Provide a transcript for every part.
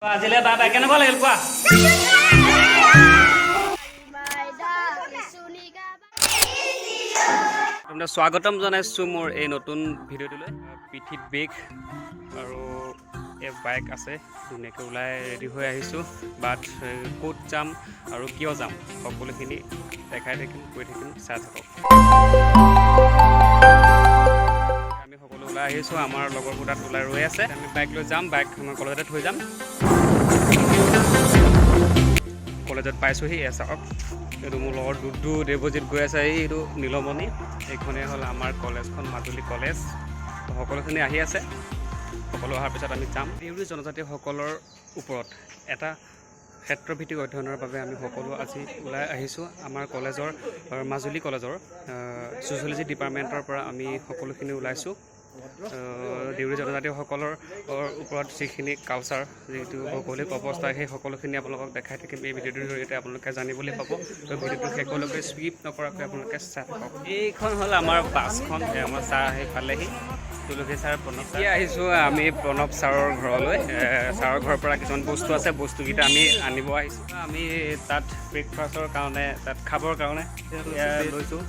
আজিলৈ bye bye. কেনেকুৱা লাগিল কোৱা। বাইদা চুনিকা। আপোনাক স্বাগতম জনাইছোঁ মোৰ এই নতুন ভিডিঅ'টোলৈ। পিঠিত বেগ আৰু এই বাইক আছে, ধুনীয়াকৈ ওলাই ৰেডি হৈ আহিছোঁ। বাট ক'ত যাম আৰু কিয় যাম, সকলোখিনি দেখাই থাকিম, কৈ থাকিম, চাই থাকক। আমি সকলো ওলাই আহিছোঁ। আমাৰ লগৰবোৰ তাত ওলাই ৰৈ আছে। আমি বাইক লৈ যাম। বাইক আমাৰ কলেজতে থৈ যাম। কলেজত পাইছোঁহি। এয়া চাওক, এইটো মোৰ লগৰ দুদু, দেৱজিত গৈ আছে। এইটো নীলমণি। এইখনেই হ'ল আমাৰ কলেজখন, মাজুলী কলেজ। সকলোখিনি আহি আছে। সকলো অহাৰ পিছত আমি যাম। দেউৰী জনজাতিসকলৰ ওপৰত এটা ক্ষেত্ৰভিত্তিক অধ্যয়নৰ বাবে আমি সকলো আজি ওলাই আহিছোঁ। আমাৰ কলেজৰ, মাজুলী কলেজৰ ছ'চিয়লজি ডিপাৰ্টমেণ্টৰ পৰা আমি সকলোখিনি ওলাইছোঁ। দেউৰী জনজাতিসকলৰ ওপৰত যিখিনি কালচাৰ, যিটো ভৌগোলিক অৱস্থা, সেই সকলোখিনি আপোনালোকক দেখাই থাকিম এই ভিডিঅ'টোৰ জৰিয়তে। আপোনালোকে জানিবলৈ পাব। তো ভিডিঅ'টো শেষলৈকে স্কিপ নকৰাকৈ আপোনালোকে চাই থাকক। এইখন হ'ল আমাৰ বাছখন। এই আমাৰ ছাৰ আহি পালেহি, তুলসী ছাৰ, প্ৰণৱ ছাৰ। এতিয়া আহিছোঁ আমি প্ৰণৱ ছাৰৰ ঘৰলৈ। ছাৰৰ ঘৰৰ পৰা কিছুমান বস্তু আছে, বস্তুকেইটা আমি আনিব আহিছোঁ। আমি তাত ব্ৰেকফাষ্টৰ কাৰণে, তাত খাবৰ কাৰণে এয়া লৈছোঁ।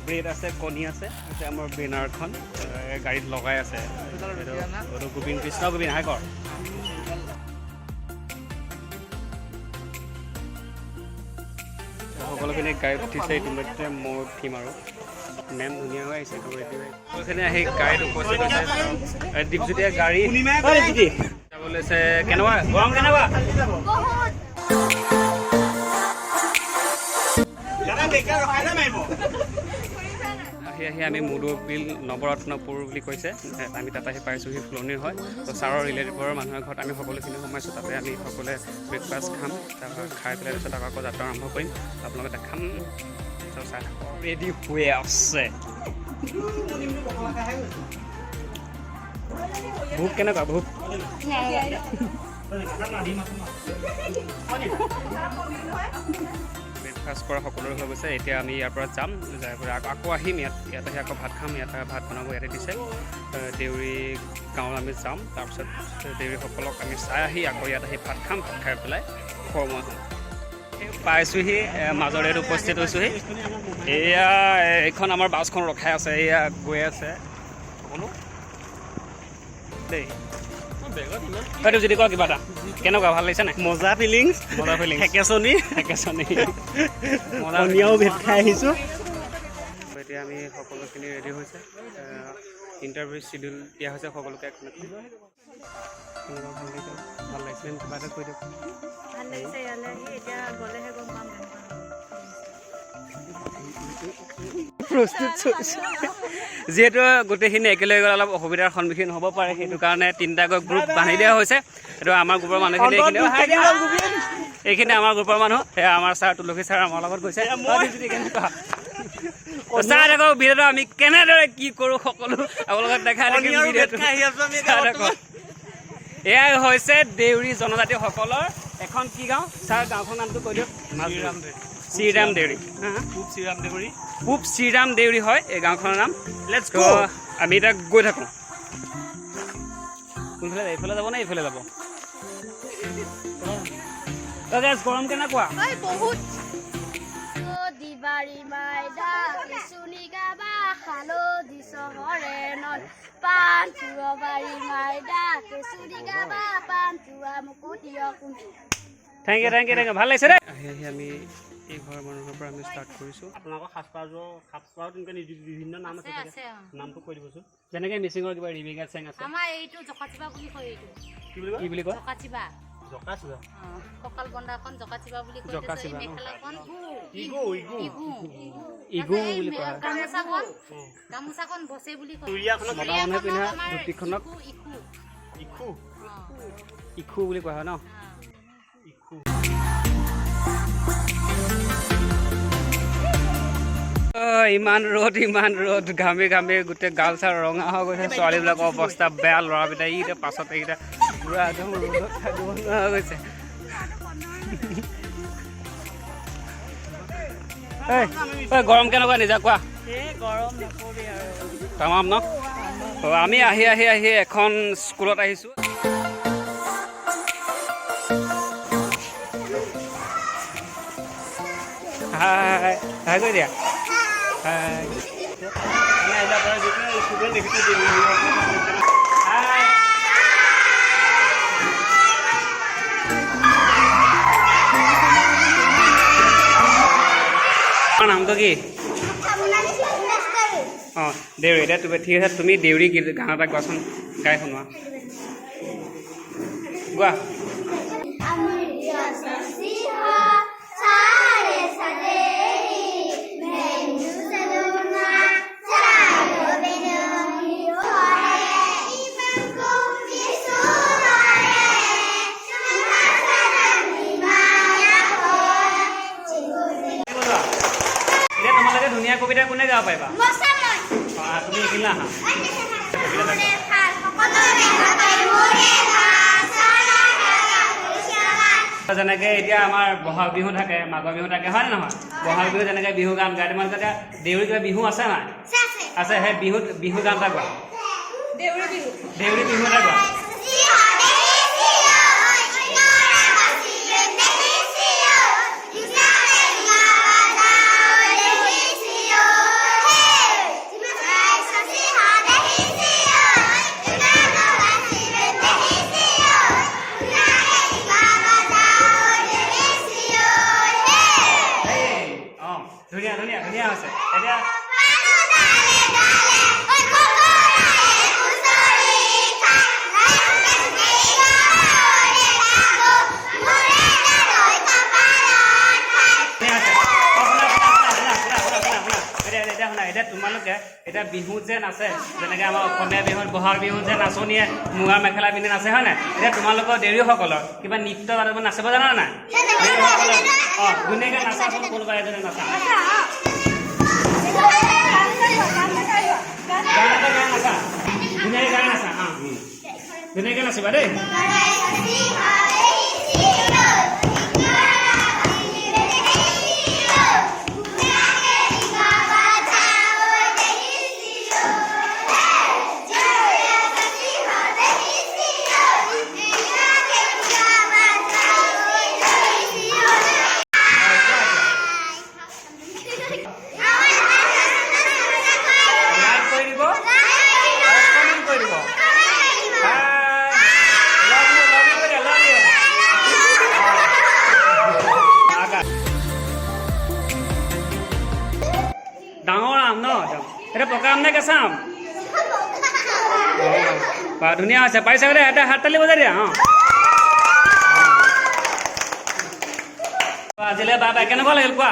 ব্ৰেড আছে, কণী আছে। আছে আমাৰ বেনাৰখন, গাড়ীত লগাই আছে। এইটো গোবিন্দ, কৃষ্ণ গোবিন্দ, হাই কৰ। সকলোখিনি গাড়ীত উঠিছে ইতিমধ্যে। মই উঠিম আৰু মেম ধুনীয়া হৈ আহিছে, একদম ৰেডি হৈ। সকলোখিনি আহি গাড়ীত উপস্থিত হৈছে। এই দীপজ্যোতিয়ে গাড়ী, ঐ দীপজ্যোতি, যাব লৈছে। কেনেকুৱা গৰম, কেনেকুৱা? বহুত। আহি আহি আমি মুদুবিল নৱৰত্নপুৰ বুলি কৈছে, আমি তাত আহি পাইছোঁহি। ফুলনিৰ হয়। তো ছাৰৰ ৰিলেটিভৰ মানুহৰ ঘৰত আমি সকলোখিনি সোমাইছোঁ। তাতে আমি সকলোৱে ব্ৰেকফাষ্ট খাম। তাৰপৰা খাই পেলাই তাৰপিছত আকৌ যাত্ৰা আৰম্ভ কৰিম। আপোনালোকে দেখাম। তো চাই থাকক, ৰেডি হৈ আছে। ভোক কেনেকুৱা? ভোক ব্ৰেকফাষ্ট কৰা সকলোৰে হৈ গৈছে। এতিয়া আমি ইয়াৰ পৰা যাম। যাই পেলাই আকৌ আহিম ইয়াত। ইয়াত আহি আকৌ ভাত খাম। ইয়াত ভাত বনাব ইয়াতে দিছে। দেউৰী গাঁৱত আমি যাম। তাৰপিছত দেউৰীসকলক আমি চাই আহি আকৌ ইয়াত আহি ভাত খাম। ভাত খাই পেলাই ঘৰমুৱা হ'ম। এই পাইছোঁহি, মাজৰ উপস্থিত হৈছোঁহি। এয়া এইখন আমাৰ বাছখন ৰখাই আছে। এয়া গৈ আছে সকলো দেই। হয়তো যদি কোৱা কিবা এটা, কেনেকুৱা, ভাল লাগিছে নাই? মজা ফিলিংছ। মজা ফিলিংছ। থেকেচনি। থেকেচনি, মজা। কণীয়াও ভেট খাই আহিছোঁ। এতিয়া আমি সকলোখিনি ৰেডি হৈছে। ইণ্টাৰভিউ চিডিউল দিয়া হৈছে সকলোকে এখন এখন। কেনেকুৱা, ভাল লাগিছে? ভাল লাগিছে? কিবা এটা কৈ দিয়ক। ভাল লাগিছে ইয়ালৈ আহি। এতিয়া গ'লেহে গম পাম কেনেকুৱা। প্ৰস্তুত চলিছে। যিহেতু গোটেইখিনি একেলগে গ'লে অলপ অসুবিধাৰ সন্মুখীন হ'ব পাৰে, সেইটো কাৰণে তিনিটাকৈ গ্ৰুপ বান্ধি দিয়া হৈছে। এইটো আমাৰ গ্ৰুপৰ মানুহখিনি, এইখিনি এইখিনি আমাৰ গ্ৰুপৰ মানুহ। সেয়া আমাৰ ছাৰ, তুলসী ছাৰ আমাৰ লগত গৈছে। কেনেকুৱা চাই থাকক ভিডিঅ'টো। আমি কেনেদৰে কি কৰোঁ সকলো আপোনালোকক দেখাই থাকিম ভিডিঅ'টো, চাই থাকক। এয়াই হৈছে দেউৰী জনজাতিসকলৰ এখন কি গাঁও? ছাৰ, গাঁওখনৰ নামটো কৈ দিয়ক। শ্ৰীৰাম দেউৰী, হা, হা? পূব শ্ৰীৰাম দেউৰী। পূব শ্ৰীৰাম দেউৰী হয় এই গাঁওখনৰ নাম। Let's তো আমি এতিয়া গৈ থাকোঁ। কোনফালে যাব? এইফালে যাব নে এইফালে যাব? তো guys, গৰম কেনেকুৱা? ঐ বহুত। দিবাৰী মাইদা চুনিকা বা হালধি চহৰে নল পাণ বাৰী মাইদা চুনিকা বা পাণ চোৱা মুকুটিয়। Thank you, thank you, thank you. ভাল লাগিছে দেই। আহি আহি আমি এই ঘৰৰ মানুহৰ পৰা আমি ষ্টাৰ্ট কৰিছোঁ। আপোনালোকৰ সাজপাৰযোৰ, সাজপাৰো তেনেকুৱা বিভিন্ন নাম আছে চাগে। আছে অ। নামটো কৈ দিবচোন। যেনেকৈ মিচিঙৰ কিবা ৰিবিকা চেং আছে। আমাৰ এইটো জকাচিবা বুলি কয় এইটো। কি বুলি কয়? কি বুলি কয়? জকাচিবা। জকাচিবা। অ, কঁকাল বন্ধাখন জকাচিবা বুলি কয়। জকাচিবা তাৰপিছত এই ন? মেখেলাখন ইগু, ইগু। ইগু। ইগু তাৰপিছত এই বুলি কোৱা হয়। গামোচাখন, গামোচাখন বছে বুলি কয়। চুৰিয়াখনক মতা মানুহে পিন্ধা আমাৰ ধুতিখনক ইখু, ইখু। ইখু। অ, ইখু বুলি কোৱা হয় ন? অ। ইখু। অ, ইমান ৰ'দ, ইমান ৰ'দ, ঘামি ঘামি গোটেই গাল চাল ৰঙা হৈ গৈছে। ছোৱালীবিলাকৰ অৱস্থা বেয়া। ল'ৰাকেইটা এইকেইটা পাছত এইকেইটা পূৰা একদম ৰ'দত থাকিব নোৱাৰা হৈ গৈছে। এই, ঐ, গৰম কেনেকুৱা নিজা কোৱা। তামাম ন? অ, আমি আহি আহি আহি এখন স্কুলত আহিছোঁ। হাই হাই কৰি দিয়া, হাই। মানে আহিলে আপোনাৰ যিকোনো ষ্টুডেণ্ট দেখিছে, হাই। তোমাৰ নামটো কি? অঁ, দেউৰী। এতিয়া তুমি, ঠিক আছে, তুমি দেউৰী গীত গান এটা গোৱাচোন, গাই শুনোৱা, গোৱা। এতিয়া তোমালোকে ধুনীয়া কবিতা কোনে গাব পাৰিবা? অঁ, তুমি এইখিনিলে আহা, কবিতা এটা গোৱা। যেনেকে এতিয়া আমাৰ বহাগ বিহু থাকে, মাঘৰ বিহু থাকে, হয় নে নহয়? বহাগ বিহু যেনেকে বিহু গান গায়, তোমালোকে এতিয়া দেউৰী কিবা বিহু আছে নাই? আছে। সেই বিহুত বিহু গান এটা গোৱা। দেউৰী বিহু। দেউৰী বিহু এটা গোৱা। এই অঁ, ধুনীয়া ধুনীয়া ধুনীয়া হৈছে। এতিয়া ধুনীয়া হৈছে। অঁ, শুনা শুনা শুনা শুনা শুনা শুনা শুনা শুনা। এতিয়া এতিয়া শুনা, এতিয়া তোমালোকে এতিয়া বিহুত যে নাচে, যেনেকে আমাৰ অসমীয়া বিহুত, বহাগ বিহুত যে নাচনীয়ে মুগা মেখেলা পিন্ধি নাচে, হয় নাই? এতিয়া তোমালোকৰ দেউৰীসকলৰ কিবা নৃত্য তাত নাচিব জানা নাই দেউৰীসকলৰ? অঁ, ধুনীয়াকৈ নাচাচোন, কোনোবা এজনে নাচা। গান এটা গাই নাচা, ধুনীয়াকৈ গাই নাচা। অঁ, ধুনীয়াকৈ নাচিবা দেই। লাইক কৰি দিব, কমেণ্ট কৰি দিব। Bye, love you, love you, love you. আকাশ ডাঙৰ আম ন একদম। এইটো পকা আম নে কেঁচা আম? অঁ, বা, ধুনীয়া হৈছে, পাৰিছা দেই। এটা হাত তালি বজাই দিয়া। অঁ, আজিলৈ বাই বাই। কেনেকুৱা লাগিল কোৱা।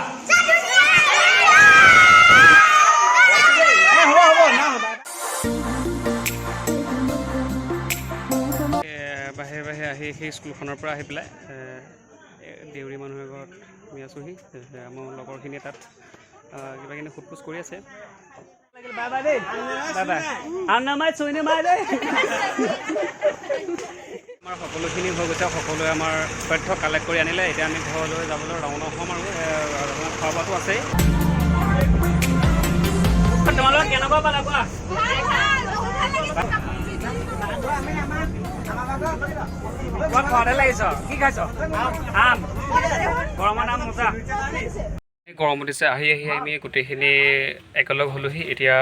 হ'ব হ'ব ন। বাহিৰে বাহিৰে আহি সেই স্কুলখনৰ পৰা আহি পেলাই দেউৰী মানুহৰ ঘৰত আমি আছোঁহি। আমাৰ লগৰখিনিয়ে তাত কিবা কিবি সোধ পোছ কৰি আছে। বাই বাই দেই, বাই বাই। আন নামাই চুইনে মাই দেই। আমাৰ সকলোখিনি হৈ গৈছে, সকলোৱে আমাৰ তথ্য কালেক্ট কৰি আনিলে। এতিয়া আমি ঘৰলৈ যাবলৈ ৰাওনা হ'ম আৰু আপোনাৰ খোৱা বোৱাটো আছেই। তোমালোকে কেনেকুৱা পালা কোৱা। ক'ৰবাত খোৱাতহে লাগিছ? কি খাইছ? আম। গৰমত আম মজা। গৰম উঠিছে। আহি আহি আমি গোটেইখিনি একেলগ হ'লোহি। এতিয়া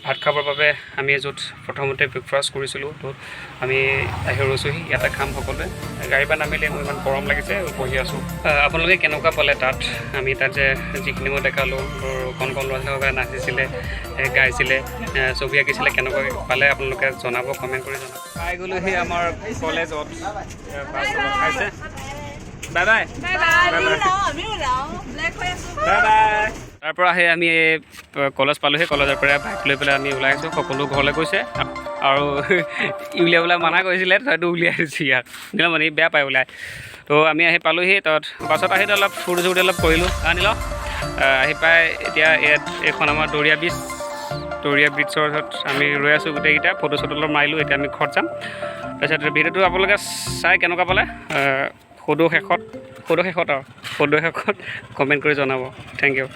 ভাত খাবৰ বাবে আমি য'ত প্ৰথমতে ব্ৰেকফাষ্ট কৰিছিলোঁ, ত'ত আমি আহি ৰৈছোঁহি। ইয়াতে খাম সকলোৱে। গাড়ীৰ পৰা নামিলে মোৰ ইমান গৰম লাগিছে, বহি আছোঁ। আপোনালোকে কেনেকুৱা পালে তাত আমি তাত যে যিখিনি মই দেখালোঁ, কণ কণ ল'ৰা ছোৱালীসকলে নাচিছিলে, গাইছিলে, ছবি আঁকিছিলে, কেনেকুৱা পালে আপোনালোকে জনাব, কমেণ্ট কৰি জনাব। পাই গ'লোহি আমাৰ কলেজত। বাছ খাইছে। Bye bye. Bye bye. Bye bye. আমিও ওলাওঁ, ব্লেক হৈ আছো। Bye bye. তাৰ পৰা আহি আমি এই কলেজ পালোহি। কলেজৰ পৰা বাইক লৈ পেলাই আমি ওলাই আহিছোঁ। সকলো ঘৰলৈ গৈছে আৰু উলিয়াবলৈ মানা কৰিছিলে, তথাপিতো উলিয়াই দিছোঁ ইয়াত। নীলমণি বেয়া পায় ওলাই। তো আমি আহি পালোহি। তাত বাছত আহি অলপ ফূৰ্তি চুৰ্তি অলপ কৰিলোঁ। নীল আহি পাই এতিয়া ইয়াত এইখন আমাৰ দৰিয়া ব্ৰিজ। দৰিয়া ব্ৰিজৰ ওচৰত আমি ৰৈ আছোঁ। গোটেইকেইটা ফটো চটো অলপ মাৰিলোঁ। এতিয়া আমি ঘৰত যাম। তাৰপিছত ভিডিঅ'টো আপোনালোকে চাই কেনেকুৱা পালে সদৌ শেষত আৰু সদৌ শেষত কমেণ্ট কৰি জনাব। Thank you.